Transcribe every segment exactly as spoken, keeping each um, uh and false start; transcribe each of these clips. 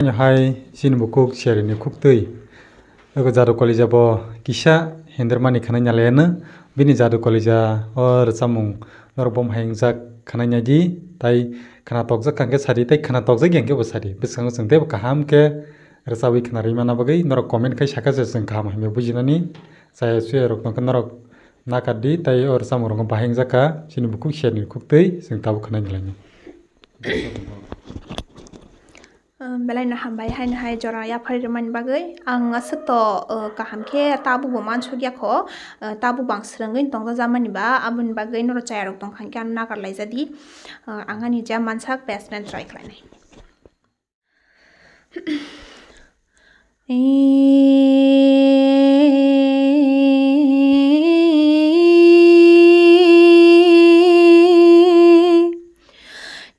Hai chini bukhuk Sherni khuktwi. Ego jadu kolija bo kisa hindirmani khwnai nalaiano. Bini jadu kolija o rwchapmung norok bom hai wngjak khwnai naidi. Tai khna tokjak kha hwnkhe sadi, tai khna tokjak ya hwnkhe bo sadi. Bwskango chwng teibo kaham khe rwchabwi khna rwimana bagwi norok comment khai sakha se chwng kaham hamya bujinani. Chaya chuya rok tongkhe norok nakardi, tai o rwchapmung rokno bahai wngjak kha chini bukhuk Sherni khuktwi chwng tabuk khwnai nalaino. Belai no hambai haino hai jora yaphari rwmani bagwi. Ang aswk to, uh, kaham khe tabuk bo mansuk ya kho, uh, tabuk bo ang swrwngwi tongjakmani ba, aboni bagwi norok chaya rok tongkha hwnkhe ano nakarlaijadi. Uh, ang ani jam mansak best friend try khlainai.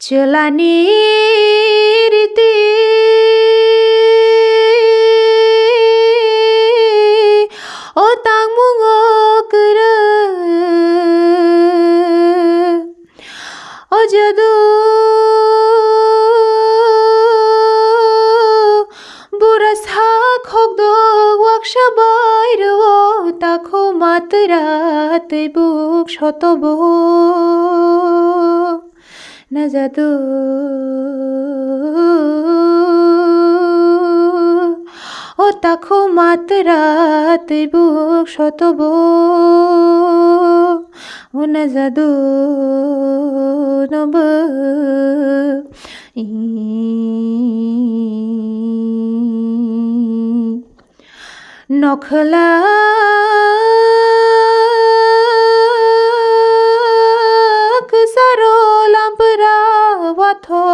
Chwlani riti o tangmungo kwrwi o jadu bura sa khokdok waksa bai rwo takhu matwra twi buk sotobo. Na jadu o takhu matwra twi buk sotobo. O na jadu no bo. Nokhla kwsaro lampra watho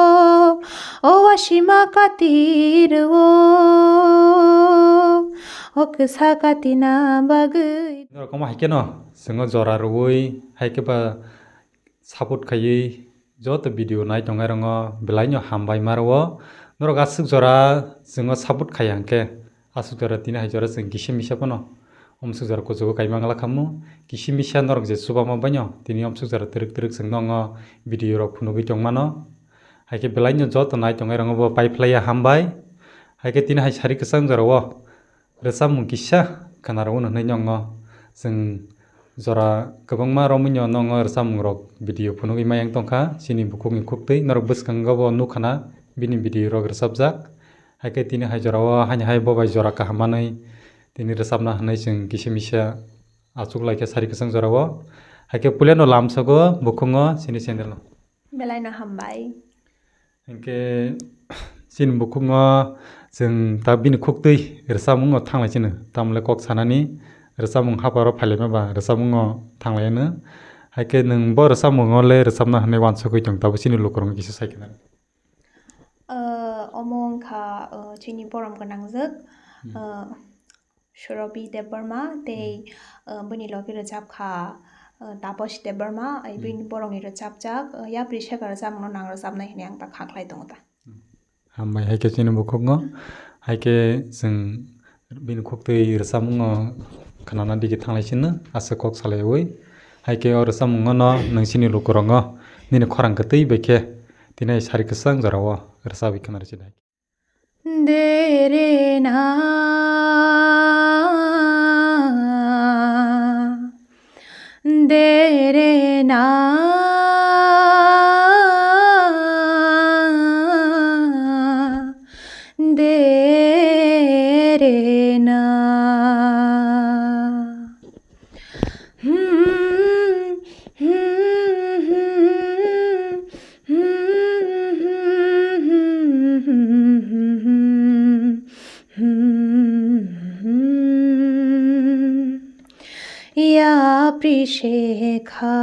o wasima katirwo o kwsa katina bagwi. Norok omo hai kheno chwngno jora rwui hai khe ba support khaiwi joto video nai tongnai rokno belai no hambai ma rwo. Norok aswk jora chwngno support khaiya hwnkhe aswk jora tini hai jora chwng kisa misa phano omswk jora kuchugo kaima wngla khamu. Kisa misa norok je chubama baino tini omswk jora twrwk twrwk chwng nokno video rok phunugwi tongmano. Hai khe belai no joto nai tongnai rokno bo pai phlaiya hambai. Hai khe tini hai sari kwchang jora o rwchapmung kisa khwnarwo hwnwi nokno chwng jora kwbangma romwino nokno rwchapmungrok video phunugwi mayang tongkha chini bukhukni khuktwi. Norok bwskango bo nukha na bini video rok rwchapjak. Hai khe tini hai jorao haini hai bo bai jora kaham manwi tini rwchapna hwnwi chwng kisa misa achuk lai khe sari kwchang jorao. Hai khe puilano lamsogo bukhungo chini channel no. Belai no hambai. Hinkhe chini bukhukno chwng ta bini khuktwi rwchapmungo thanglai chino, tamle kok sanani rwchapmung haparo phailaima ba rwchapmungo thanglai ano. Hai khe nwng bo rwchapmungo le rwchapna hwnwi uansugwi tong, tabuk chini lukurokno kisa sai khna. Uh, omo wngkha, uh, chini borom gwnangjwk. Hmm. Uh, Surobi Debbarma tei, hmm, uh, bini logi rwchapkha, uh, Taposh Debbarma, ai, hmm, bini borokni rwchapjak, uh, yapri seka rwchapmungno nang rwchapnai hwnwi ang ta kha khlai tongo ta. Hmm. Hambai hai khe chini bukhukno, hai khe chwng bini khuktwi rwchapmungno khnana digi thanglai sino aswk kok salaiwi. Hai khe o rwchapmungo no nwng chini lukurokno nini khorang kwtwi bai khe tini sari kwchang jorao rwchapwi khna rw sidi. Dere na, dere na, dere na. Yapri sekha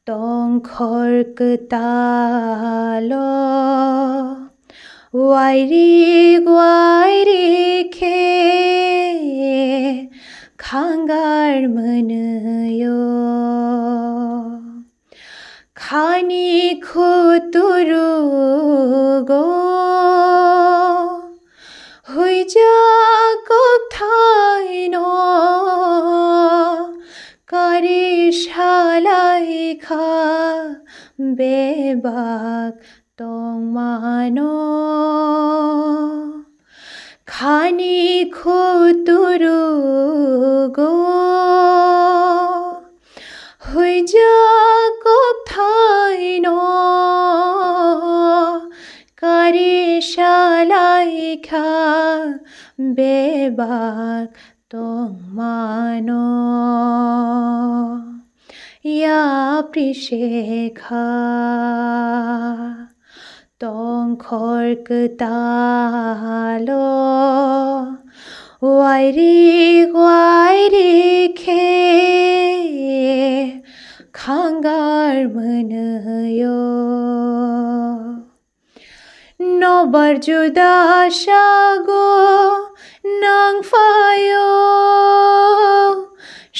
tongkhor kwtalo, wairik wairik khe khangar mwnwio. Khani khuturugo huijak kokthaino kari salai kha bebak tongma. ano khani khuturugo huijak kokthaino kari salaikha bebak tongmano yapri sekha. Tongkhor kwtalo wairik wairik khe khangar mwnwio. Nobar juda sago nang phaio,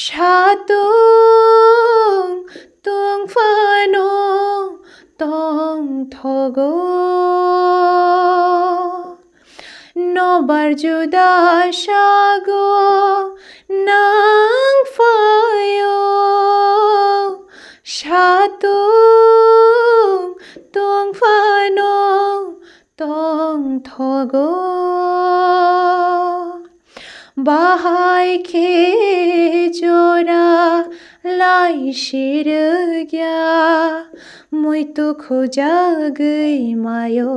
satung tungphano tongthogo. Nobar juda sago nang phaio, satung tungphano tongthogo. Bahai khe jora lai sirwkya, muitu khujagwi mayo,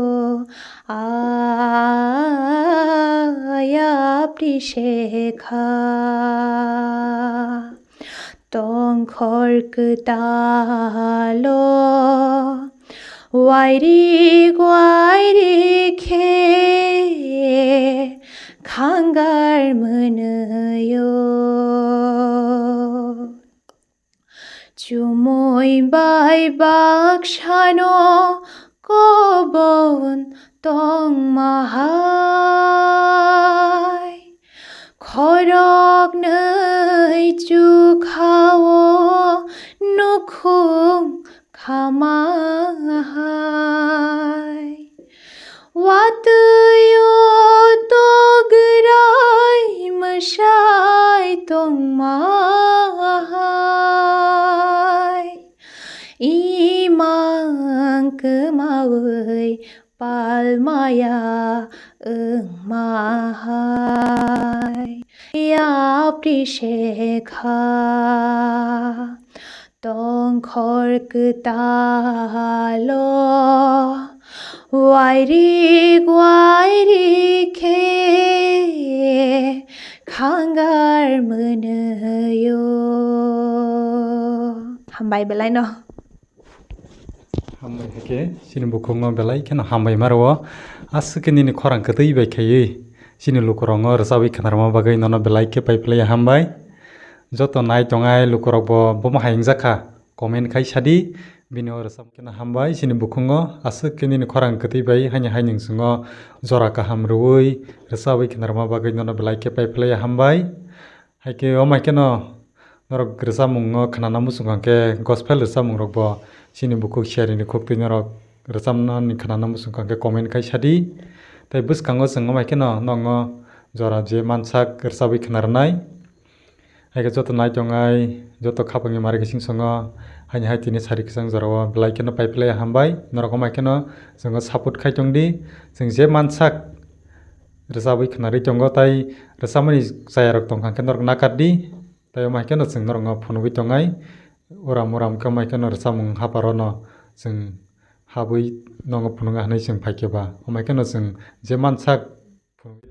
ayapri sekha. Tongkhor kwtalo wairik wairik khe khangar mwnwio. Chumui bai baksano kobon tongmahai, khoroknwi chukhao nukhung khamahai. Watwio tograi mwsai tongmahai, imang kwmawi palmaya wngmahai, yapri sekha. Tongkhor kwtalo wairik wairik khe khangar mwnwio. Hambai belaino. Hambai hake, chini bukhukno belai kheno hambai ma rwo. Aswk khe nini khorang kwtwi bai khaiwi chini lukurokno rwchabwi khnarma bagwi nono belai khe pai phlaiya hambai. Joto nai tongnai lukurokbo bomo hai wngjakha, comment khai sadi. Bini o rwchap kheno hambai chini bukhukno, aswk khe nini khorang kwtwi bai haini hai nwng chwngno jora kaham rwui rwchabwi khnarma bagwi nono belai khe pai phlaiya hambai. Hai khe o mai kheno norok rwchapmungno khnana muchung kha khe gospel rwchapmungrokbo chini bukhuk siyari ni khuktwi norok rwchapnani khnana muchung kha khe comment khai sadi. Tei bwskango chwng o mai kheno nokno jora je mansak rwchabwi khna rwnai. Hai khe joto nai tongnai, joto khapangni mari khe sing songo, haini hai tini sari kwchang jorao belai kheno pai phlaiya hambai. Norok o mai kheno chwngno support khai tongdi. Chwng je mansak rwchabwi khnarwi tongo, tai rwchapmani chayarok tong kha khe norok nakardi. Tai o mai kheno chwng norokno phunugwi tongnai. Uram uram khe o mai kheno rwchapmung hapharo no chwng habwi nogo phunukna hwnwi chwng phai khe ba. O mai kheno chwng je mansak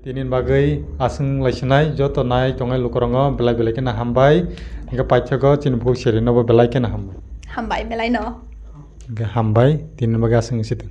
Tini bagwi aswng lai sinai joto nai tongnai lukurokno belai belai kheno hambai. Hingke paithago chini bukhuk seri nobo belai kheno hambai. Hambai belai no. Hingke hambai, tini bagwi aswng si thung.